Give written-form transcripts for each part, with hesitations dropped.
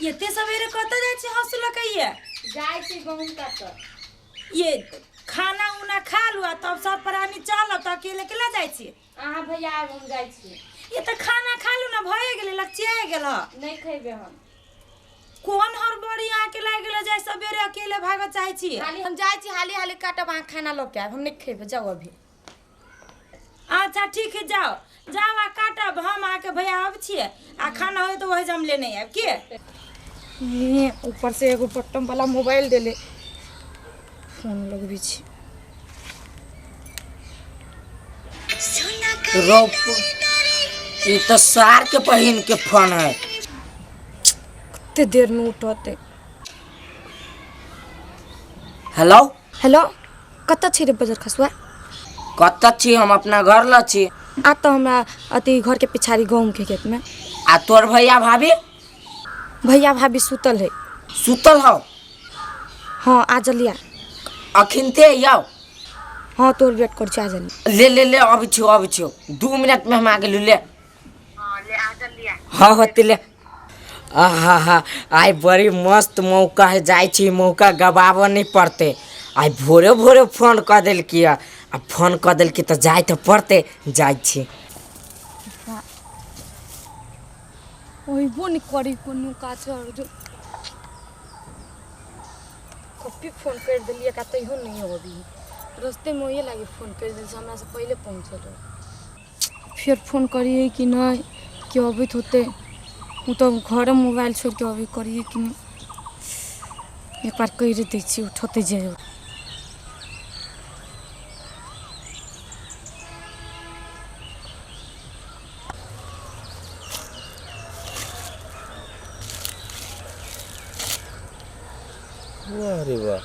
एते सवेरे कतऽ जाइ छी हंसू लकैया? जाइ छी गहूँम काटऽ। ये खाना उना खा लू आ तब सब प्राणी चलब, तऽ अकेले केला जाइ छी? अहाँ भैया आबि, हम जाइ छी। ये तऽ खाना खा लू ना, भए गेलै, लकचिया गेल ह। नहि खैबे हम। कोन हड़बड़ी अहाँके लागि गेलै जाय सवेरे अकेले भागऽ चाहै छी? हाली हम जाइ छी, हाली हाली काटब, अहाँ खाना लऽ के आयब, हम नहि खैबे, जाउ अभी। अच्छा ठीक है, जाओ जाओ आ काटब, हम अहाँके भैया आब छियै आ खाना होय तऽ वही हम लेने आयब के। ये ऊपर से एगो बटन वाला मोबाइल देले, फोन लगबै छी। रोप ई तऽ सार के बहिन के फोन है। कते देर में उठते। हेलो। हेलो, कतऽ छी रे बजर खसुआ? कतऽ छी? हम अपना घर ल छी। आ तऽ हमरा अथी घर के पिछाड़ी गहूँम के खेत में। आ तोर भैया भाभी? भैया भाभी सुतल है। सुतल हौ? हाँ, आ जल्दी आ। अखिनते आउ? हाँ, तोर वेट कर छी, आ जल्दी। ले ले ले, अबै छियौ अबै छियौ, 2 मिनट में हम आ गेलु। ले हाँ होते ले। आहा हा, आइ बड़ी मस्त मौका है, जाइ छी मौका गबाबऽ नहीं पड़ते। आइ भोरे भोरे फोन कऽ देलकी आ फोन कऽ देलकी तऽ जाय तऽ पड़ते, जाइ छी। अइबो नहीं करी कोनो काज और जो कॉपी फोन कर देलियै का तैयो नहीं अभी। रस्ते में ओहे लागी फोन कर देल, हमरा से पहले पहुँचल रहे। फिर फोन करिए कि नहीं कि अबैत होते, ओ तऽ घरे मोबाइल छोड़ के अबे करिए कि नहीं। एक बार कहि दै छी, उठते जे। वाह रे वाह,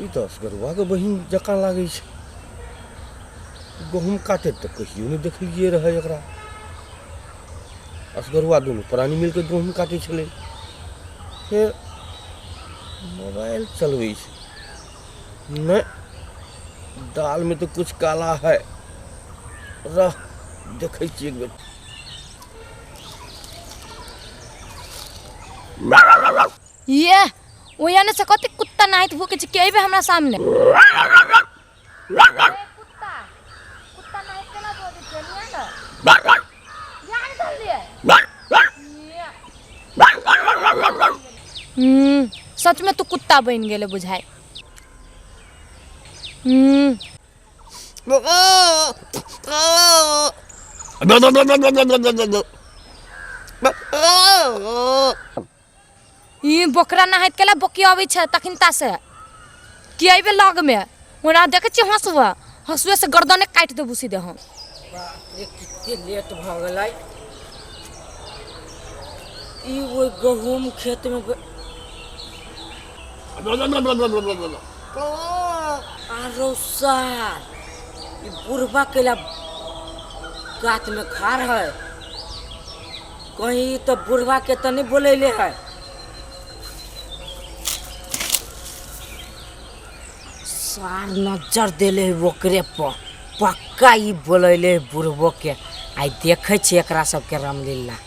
ई तऽ असगरुआके बहिन जकाँ लागै छै। गहूँम काटैत तऽ कहियो नहि देखलियै रहै एकरा। असगरुआ दुनू प्राणी मिलके गहूँम काटै छलै, फेर मोबाइल चलबै छै। नहि, दालमे तऽ कुछ काला है, रह देखै छियै एक बेर। ये ओया से कते कुत्ता नाहित भूके छै, के अइबे हमरा सामने? कुत्ता कुत्ता नाहित केना बजै छै? निया न जान धरलिए। सच में तू कुत्ता बन गेले बुझाय। ई बकरा नहाइत केला बोकी अबै छै तखिनता से कि अइबे लग में? ओना देखै छियै हँसुआ, हँसुए से गर्दने काटि देबू सीधे हम। बाप रे, कते लेट भऽ गेलै। ई ओहि गहूम खेत में आरो सार ई बुढ़बा केला गाछ में खार है, कहीं तो बुढ़बा के तो नहीं बोलैले है। सार नजर देले है ओकरे पर, पक्का ई बोलैले है बुढ़बो के। आइ देखै छी एकरा सबके रामलीला।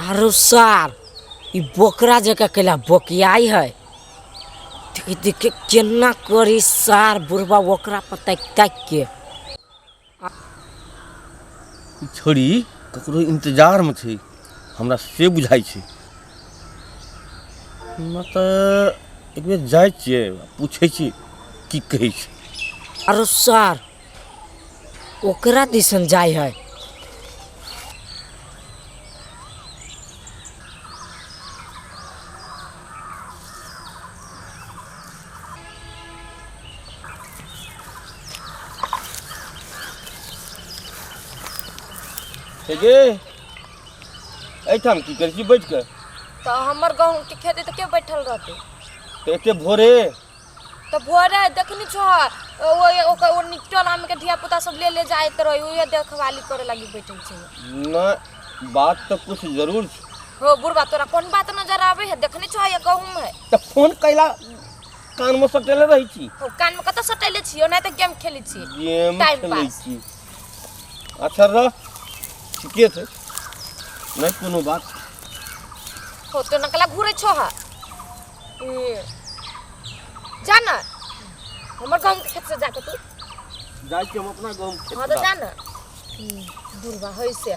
आरो सार ई बोकरा जकाँ केला बोकियाई है, देखे देखे केना करी सार बुढ़बा ओकरा पर ताकि ताकि के। ई छोड़ी ककरो इंतजारमे छै, हमरा से बुझाइ छै। हमरा तऽ एक बेर जाइ छियै, पूछै छियै की कहै छै। आरो सार ओकरा दिसन जाइ है। गे एहिठाम की करै छी बैठ कऽ? तऽ हमर गहूँम के खेत तऽ के बैठल रहतै? तऽ एते भोरे? तऽ भोरे देखनी छो ओ ओकर ओ निकटल आम के धिया पुता सब ले ले जाइत रहे, उहे देखवाली करे लागी बैठल छै। नहि, बात तऽ कुछ जरूर छै। हो बुढ़बा, तोरा कोन बात नजर आबै है? देखनी छो ये गहूँम है। तऽ फोन कैला कानमे सटेले रहै छी। हो, कानमे कतऽ सटैले छी? ओनाहिते तऽ गेम खेलै छी। गेम टाइम खेलै पास। छी। अच्छा रह, ठीके छै, नहि कोनो बात। हो, तो नकला घूरै छो हा। ए, जा ना हमर गाँव के खेत से जाके तू। जाइ छी हम अपना गाँव खेत। हाँ तऽ जा ना। दुर्गा है से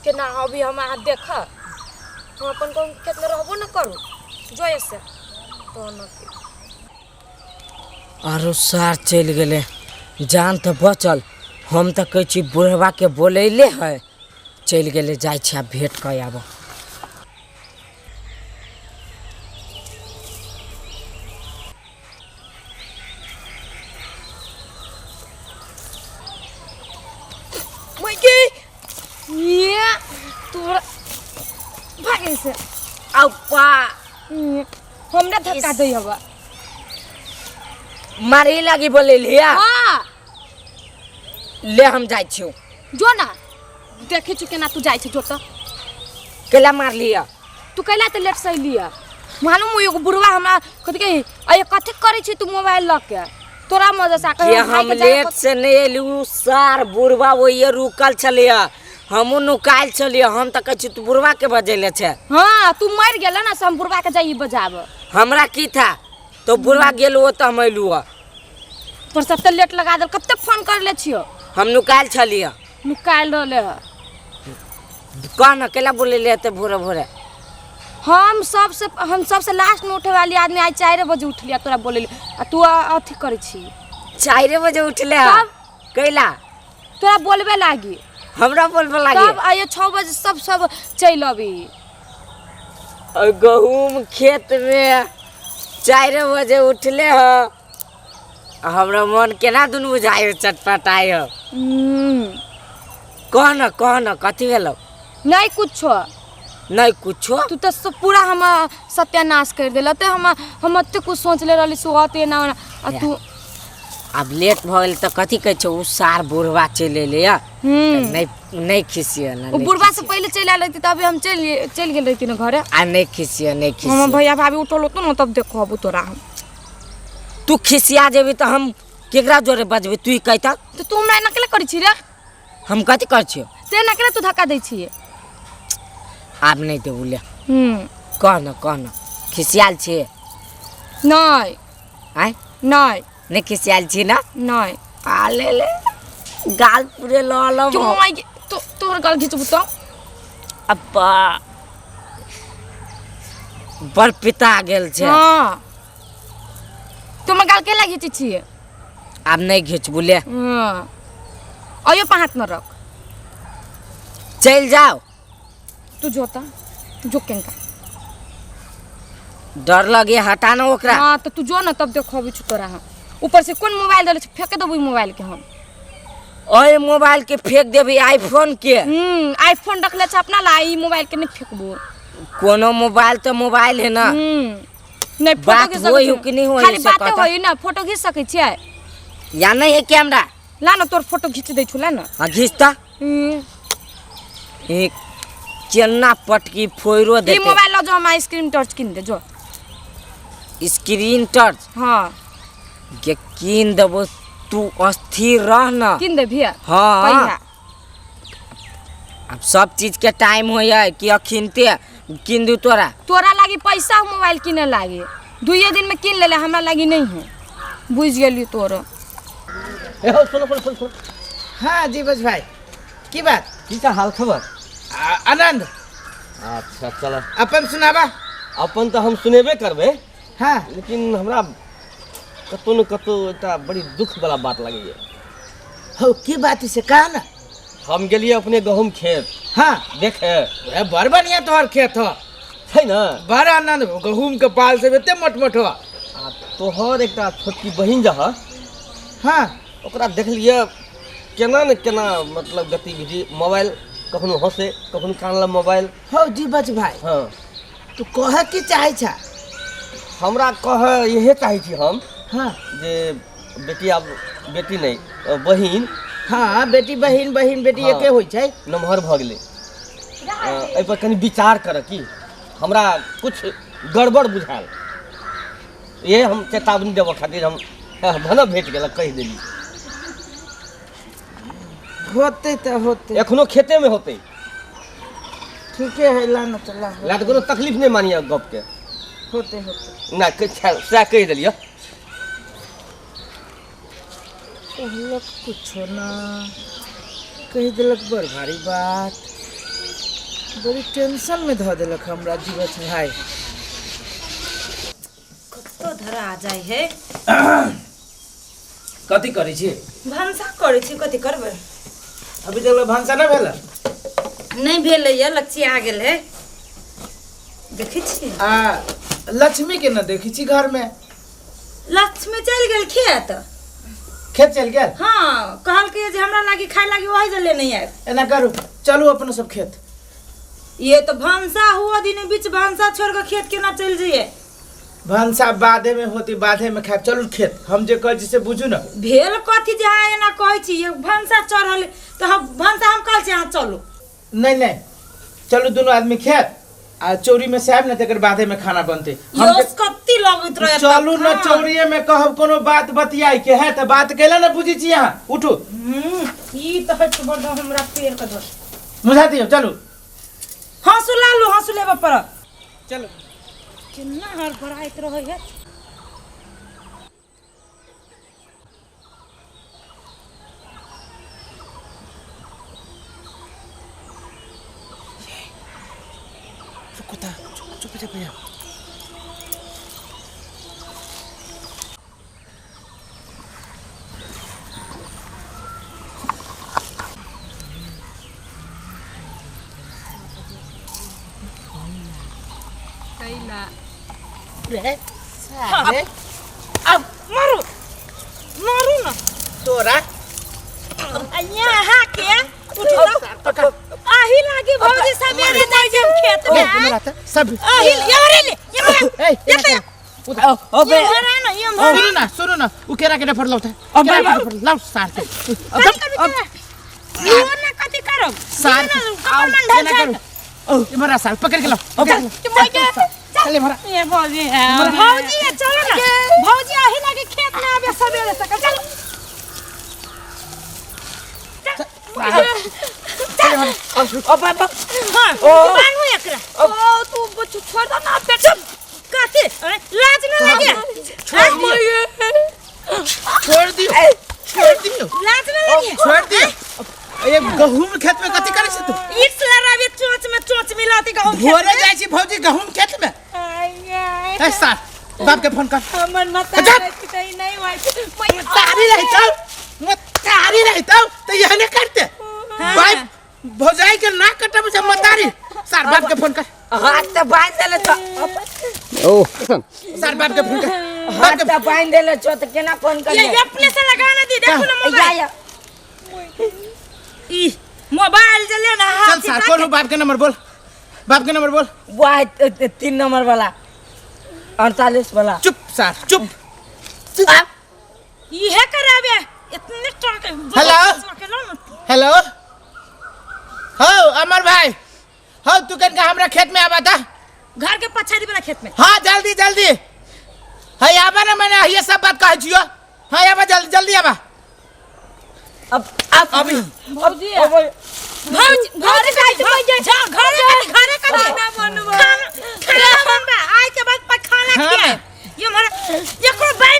केना अभी हम अहाँ देख, हम अपन गाँव के खेत में रहबो न करू जो से तो न के। आरो सार चलि गेलै, जान तऽ बचल। हम तऽ कहै छी बुढ़बाके बोलैले है, चलि गेलै। जाइ छी आब भेँट कऽ आबऽ। गे ये तोरा भागे से अप्पा। ये, हमरा धक्का दै हवा। मारे लागी बोलैलिया? हाँ। ले, हम जाइ छियौ। जो ना, देखै छी केना तू जाइ छै। जो तऽ। केला मारलिया? तू कैला तऽ लेट से अयलियै मालूम? हो एगो बुढ़वा हमरा कथी कही, अये कथी करै छी तू मोबाइल लऽ के? तोरा मजा से कि हम लेट से नहीं एलू सार, बुढ़वा ओहिए रुकल छलियै, हमहूँ नुकायल छलियै। हम तऽ कहै छी तू बुढ़वा के बजेले छै। हाँ, तू मरि गेल ना से हम बुढ़वा के जाइए बजाब। हमरा की था तो बुढ़वा गेल ओ तऽ हम अयलू। पर सब तऽ लेट लगा देल। कते फोन कर ले छियो। हम नुकायल छलियै। नुकायल रहले है। कह न, केला बोलेले एते भोरे भोरे? हम सबसे लास्ट में उठे वाली आदमी आज 4 बजे उठलिया, तोरा बोलेली आ तू अथी करै छी। 4 बजे उठले है? तब? कैला? तोरा बोलबे लागी। हमरा बोलबे लागी? तब आइए 6 बजे सब सब चलि अबी। और गहूम खेत में 4 बजे उठले ह आ हमरा मन केना दुनू बुझाइ चटपटाइ हो। कह न, कह न, कथी भेलौ? नहीं कुछो। नहीं कुछो? तू तऽ सब पूरा हम सत्यानाश कर देल। ते हम एते कुछ सोचले रहली सुहत एना ओना आ तू। आब लेट भऽ गेल तऽ कथी कहै छै, ओ सार बुढ़वा चलि एलै या। नहीं नहीं खिसियो ना। ओ नहीं। बुढ़वा से पहिले चलि आयल रहती तऽ अभी हम चलि चलि गेल रहती ना घरे। आ नहीं खिसियो, नहीं हमर खिसियो। भैया भाभी उठल होतो ना, तब देखो अब तोरा हम। तू खिसिया जेबी तऽ हम केकरा जोरे बजबै, तू ही कहता। तऽ तू हमरा एना केला करै छी रे? हम कथी करै छियौ? से एना केला तू धक्का दै छियै? आब नहीं देबू, ले। कह न, कह न, खिसियाल छियै? नहीं। आँय? नहीं। नहीं खिसियाल छी ना? नहीं। आ ले ले, गाल पूरे लऽ लब। क्यों आई तो तोहर गाल घिचबू तो। अब्बा, बड़ पिता गेल छै। हाँ, तू हमर गाल केला घिचै छियै? आब नहीं घिचबू, ले। हाँ, अयो पर हाथ न रख। चलि जाओ। तू जोता जो केंका। डर लगे, हटा ना ओकरा। हाँ, तो तू जो ना, तब देखो अभी तोरा हम। ऊपर से कौन मोबाइल देले छै, फेंक देबू मोबाइल के हम। ओए मोबाइल के फेंक देबी, आईफोन के? आईफोन रखले छै अपना ला, ई मोबाइल के नहीं फेंकबू। कोनो मोबाइल तऽ मोबाइल है ना। नहीं फोटो बात घीच सकै होई छियै। हो कि नहीं होई खाली से बाते कहता। होई ना, फोटो घीच सकै छियै? या नहीं है कैमरा? ला ना, तोर फोटो घीच दै छु, ला ना। हाँ, घीच तऽ। एक चन्ना पटकी फोड़ो ई देते। मोबाइल ल जो, हम आइसक्रीम टच किन दे जो। Screen touch? हाँ। के कीन देबो, तू अस्थिर रह ना। किन दे भैया? हाँ। कहिया? अब सब चीज के टाइम होइए कि अखिनते कीन दू तोरा? तोरा लागी पैसा हो मोबाइल किने लागी, 2 दिन में किन लेले, हमरा लागी नहीं है, बुझ गेली तोरो। ए हो, सुनो सुनो सुनो सुनो। हाँ जी बस भाई, की बात? की का हाल खबर? आनंद। अच्छा चल। अपन सुनाबा। अपन तऽ हम सुनेबे करबै। लेकिन हमरा कतौ न कतौ एकटा बड़ी दुख वाला बात लगैया। हो, की बात है से कहा ना। हम गेलियै अपने गहूम खेत देखे। ए, बड़ बढ़िया तोहर खेत हो। छै ने? बड़ आनंद, गहूम के बाल सब एते मोट मोट हो। आ तोहर एकटा छोटकी बहिन जह, ओकरा देखलियै केना ने केना, मतलब गतिविधि, मोबाइल, कखनो हंसे, कखनो कान लग मोबाइल। हो जी बच भाई, तू कह की चाहे छा? हमरा कह इहे चाहै छी हम जे बेटी, आब बेटी नहि, बहिन। हाँ, बेटी बहिन, बहिन बेटी एके होइ छै। नमहर भऽ गेलै, एहिपर कनि विचार कर की हमरा कुछ गड़बड़ बुझायल। ये हम चेतावनी देबऽ खातिर हम भने भेट गेलक कहि देली। होतै तऽ होतै, एखनो खेते में होतै। ठीके है, ला न तऽ ला। ला तऽ कोनो तकलीफ नहि मानिए गप के। होतै होतै ना सएह कहि देलियै। कहलक कुछो ना, कहि देलक बड़ भारी बात, बड़ी टेंशन में धऽ देलक हमरा जीवछ भाई। कतो धरा आ जाइ है। कथी करै छी? भनसा करै छी, कथी करबै? अभी तक भनसा नहि भेल? नहि भेलैया, लक्ष्य आ गेल है। देखै छी आ लक्ष्मी के न देखै छी घर में? लक्ष्मी चलि गेल खेत। खेत चलि गेल? हाँ, कहलकै जे हमरा लागी खाय लागी वही जे लेने आयब। एना करू, चलू अपनो सब खेत। ये तो भनसा हुआ दिन बीच भनसा छोड़ के खेत केना चलि जइए? भनसा बाधे में होती, बाधे में खायब। चलू खेत, हम जे कहै छी से बुझू न। भेल कथी जे अहाँ एना कहै छी? ये भनसा चढ़ल तऽ हम भनसा हम कहै छी अहाँ चलू। नहीं नहीं, चलू दोनों आदमी खेत आ चौरी में से आयब न तकर बाधे में खाना बनते। हम यो कत्ती लगैत रहे चलू न तखन। चौरीये में कहब कोनो बात बतियाई के है तऽ बात कैला न बुझै छी अहाँ। उठू। ई तऽ हट बड़ हमरा पेड़ के धर। बुझा दियौ, चलू। हँसू लालू, हँसू लेबऽ पड़त। चलू। केना हड़बड़ाइत रहै है। रुको ता, चुप चुप भैया। रे अब मारू मारू ना तोरा यहाँ के उठो। आही लागी भौजी सवेरे जाइ छै खेत में। सब आही ये ले ये ए ये अबे ये भरा ना, ये भरा। सुनू ना, सुनू ना, उ केरा के डफर लाउता। अब केरा के डफर लाउ सार के। अब यो ना कथी करब सार के कमर मन ढल एना जाए। करू। ओ इमरा सार पकड़ के लाउ, पकड़ के लाउ। चल इमरा। ये भौजी है, भौजी है, चलो ना भौजी, आही लागी खेत में आबे सवेरे से। चलो अब अब हां बान्हू एकरा। ओ तू बच्चू छोड़ दे ना पेट। कथी? अरे लाज न लागे? छोड़ दियो, छोड़ दियो, छोड़ दियो, लाज न लागे? छोड़ दियो। ये गहूम खेत में कथी करै छै तू? ईट लड़ाबे, चोंच में चोंच मिलाती गहूम खेत भोरे में। जाइ छी भौजी गहूम खेत में। आय ए सार बाप के फोन कर। हमर मता अच्छा। रहती त ई नहीं होई। तारी रहितौ, तारी रहितौ त यहने करते। हाँ। भाई भौजाई के नाक कटब से मतारी। सार बाप के फोन कर। हाथ त बांध देले छ। ओ सार बाप के फोन कर। हाथ त बांध देले छ त केना फोन ये करिए? अपने से लगाना दी, देखो ना या मोबाइल। या ई मोबाइल जले ना हाथ चल सार, कौन हो बाप के नंबर बोल, बाप के नंबर बोल। वाह 3 नंबर वाला, 48 वाला। चुप सार चुप। इहे कराबे इतने टाके। हेलो। हेलो हो अमर भाई, हो तू कन का हमरा खेत में आबा था? घर के पछाड़ी वाला खेत में। हाँ जल्दी जल्दी है आबा ना, मैंने ये सब बात कह छियो। हाँ आबा जल्दी जल्दी आबा। अब अब अभी भौजी भौजी भौजी भौजी जा घरे घरे कर खाना खाना खाना बनबा आइ के बाद पर खाना खाना। खियाए। ये हमरा एकरो बाई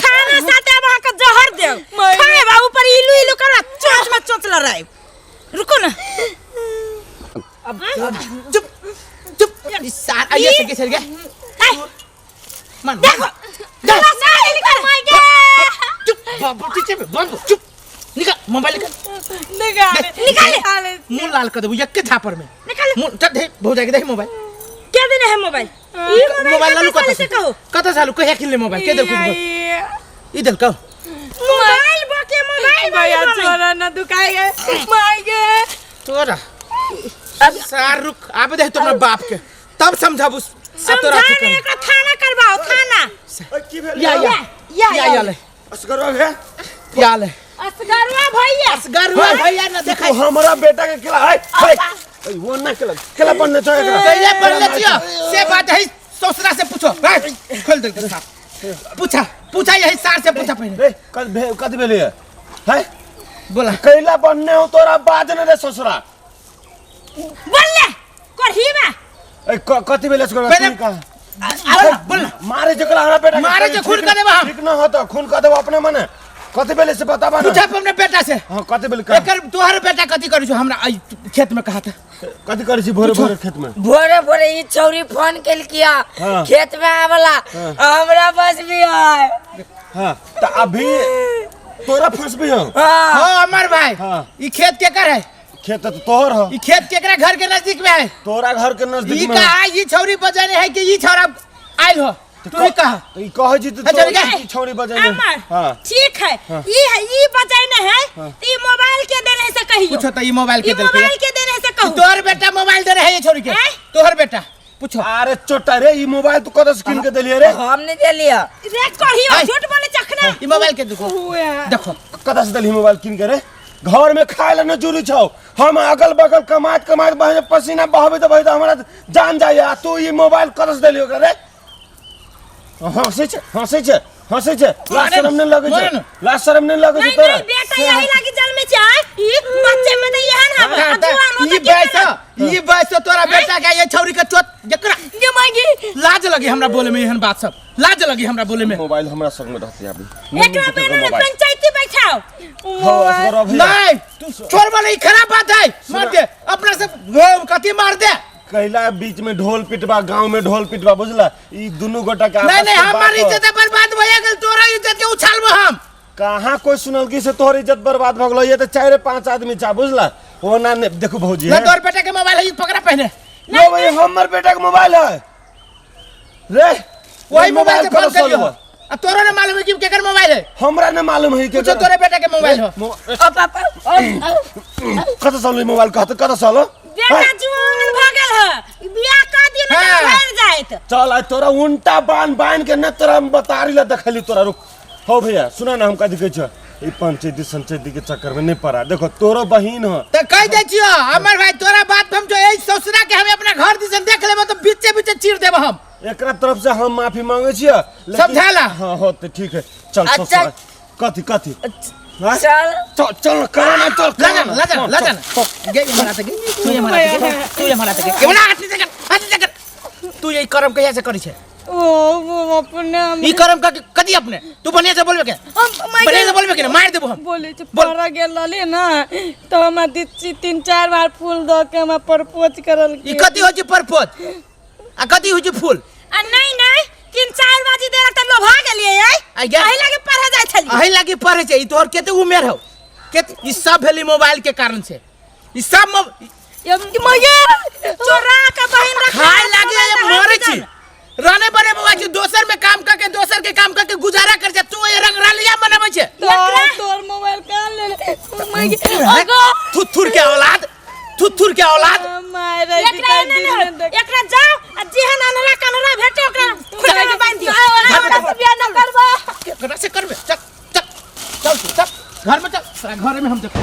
खाना साथे अब अहाँ के जहर देब खाए बा ऊपर इलू इलू कर चोंच में चोंच लड़ाई। रुको ना। अब चुप चुप इस सार आइए सके चल गया। मन देखो निकल माय गे। चुप बाबू टीचर में बंद चुप निकल मोबाइल निकल निकल निकल मुंह लाल कर देबू यक्के झापर में निकल मुंह चल दे भौजाई के दे मोबाइल। क्या देने है मोबाइल? ई मोबाइल लालू कत कत से कहो कत सालू कहिया किनले मोबाइल के देलको ई देलको मोबाइल बके मोबाइल भैया छोरा ना दुखाई गए माय गे तोरा अब सार रुक आबे दे तोरा बाप के तब समझाबू। समझा नहीं एकरा थाना करवाओ थाना। की भेल? या या या या या ले असगरवा भैया या ले असगरवा भैया असगरवा भैया ना देखै तू हमरा बेटा के केला है है वो ना केला केला बनने छ एकरा कहिया बनले छियो से बात है ससुरा से पूछो। खोल दे साहब पूछा पूछा यही सार से पूछा पहले। रे कद भेलै है बोला कैला बनने हो तोरा बाज ने रे ससुरा बोल ले करहीबा ए कथि भेलै ससुरा पहले- तू कहा बोल बोल मारे जकरा हमरा बेटा के मारे जे खून कऽ देबो हम। ठीक न होतो खून कऽ देबो अपने मने कथि भेलै से बताबा ना। पूछा अपने बेटा से। हां कथि भेलै का एकर तोहर बेटा कथि करै छौ हमरा आई खेत में कहा था कथि करै छी भोरे भोरे खेत में? भोरे भोरे ई छौरी फोन केलकिया हाँ। खेत में आवला हमरा बस भी है। हां त अभी तोरा फंसबी हो। हाँ। हाँ अमर भाई हाँ। ई खेत केकर है? खेत तो तोहर हो। ई खेत केकरा घर के नजदीक में है? तोरा घर के नजदीक ई में। कहा ई छौरी बजने है कि ई छौरा आइल हो? तू ही कहा। तो ई कहै छी त अच्छा, ठीक है। ई छौरी बजने। अमर हां ठीक है ई है ई बजाने है त ई मोबाइल के देने से कहियो। पूछो तो ई मोबाइल के ई देलकै। मोबाइल के देने से कहू। तोहर बेटा मोबाइल दे रहे है ये छौरी के। हैं? तोहर बेटा पूछो। अरे चोटा रे ई मोबाइल तू कद से किन के देलिए रे? हम नहीं देलिया। रे कहियो आइ। झूठ बोले चखना। ई मोबाइल के देखो देखो कद से देली मोबाइल किन के रे? घर में खाए ला न जरूरी छौ। हम अगल बगल कमात कमात बहे पसीना बहबे त बहे त हमरा जान जाय आ तू ई मोबाइल कद से देलियो रे? हंसै छै हंसै छै हंसै छै। लाज शरम नहि लगै छै। लाज शरम नहि लगै छै नहीं तोरा। नहीं बेटा यही लागी जन्म छै ई बच्चे में त एहन हवे हाँ, आ त जुआन हो ई त की बैस करत? ई बैस तोरा बेटा के ये छौरी के चोट जकरा ये मांगी लाज लगी हमरा बोले में एहन बात सब लाज लगी हमरा बोले में। मोबाइल हमरा संग में रहते अभी। एकरा बेना पंचायती बैठाओ। हो असगर अभी। नहीं तू छोड़ वाला ई खराब बात है मार दे अपना से कथी मार दे। कैला बीच में ढोल पिटवा गांव में ढोल पिटवा बुझला ई दुनू गोटा के नहीं आपस नहीं के बात हमारी हो। इज्जत बर्बाद भए गेल तोरा इज्जत के उछालबो हम। कहाँ कोई सुनल की से तोहर इज्जत बर्बाद भ गेलो? ये तो चार पांच आदमी चा बुझला ओ ना ने देखो भौजी ना है। तोहर बेटा के मोबाइल है ई पकड़ा पहने। लो भाई हमर बेटा के मोबाइल है रे। वही मोबाइल से फोन करो करियो। सॉल्व। आ तोरो ने मालूम है कि केकर मोबाइल है? हमरा ने मालूम है पूछो तोरे बेटा के मोबाइल हो। कत साल मोबाइल कहत कत साल? बेटा जुआन भ गेल है बियाह क दियो न हाँ। भर जायत। चल आ तोरा उल्टा बान बान के न तोरा हम बतारी ला देखली तोरा रुक। हो भैया सुना ना हम कथि कहै छ ई पंचायती संचायती के चक्कर में नहीं पड़ा। देखो तोरो बहिन हो त कह दे छियो हमर भाई तोरा बात हम जो एई ससुरा के हम अपना घर दिसन देख लेबो त बीचे बीचे चीर देबो हम। एकरा तरफ से हम माफी मांगे छियो लेकिन- समझाला। हां हो त ठीक है चल अच्छा। ससुरा कथि कथि हाँ? चल चल चल करा ना चल ला जाना ला जाना ला जाना गे ये मना त गे तू ये मना त गे तू ये मना त गे ये मना हाथ नीचे कर हाथ नीचे कर। तू ये करम कहिया से करी छे? ओ वो अपने हम ई करम का कदी अपने तू बढ़िया से बोलबे के हम बढ़िया से बोलबे के ना मार देबो हम। बोले छे बोल। पड़ा गेल रहली ना तो हमरा दीदी 3-4 बार फूल दऽ के हमरा प्रपोज करल ई कथी होइ छै प्रपोज आ कथी होइ छै फूल? आ नहीं नहीं 3-4 बाजी देलक त लोभा गेलियै आइ। आ गे। एहि लागी पढ़े जाइ छलियै। एहि लागी पढ़े छै। ई तोहर कते उमेर हौ? केते ई सब भेलै मोबाइल के कारण से। ई सब चोरा के बहिन रख खाए लागे ये मरे छी रहने बने बउआ छी दोसर में काम करके दोसर के काम करके गुजारा कर जा तू ये रंगरलिया मनबै छे। तोर मोबाइल कहाँ ले ले? अगो थुथुर के औलाद थुथुर के औलाद। माय रे एकरा एने ने हो। एकरा जाओ आ जेहन अनहरा कनहरा भेटे ओकरा खुला में बांधि दियो। हमरा से बियाह न करबा। केकरा से करबे? चल चल चल तू, चल घर में चल सारा घर में हम देख।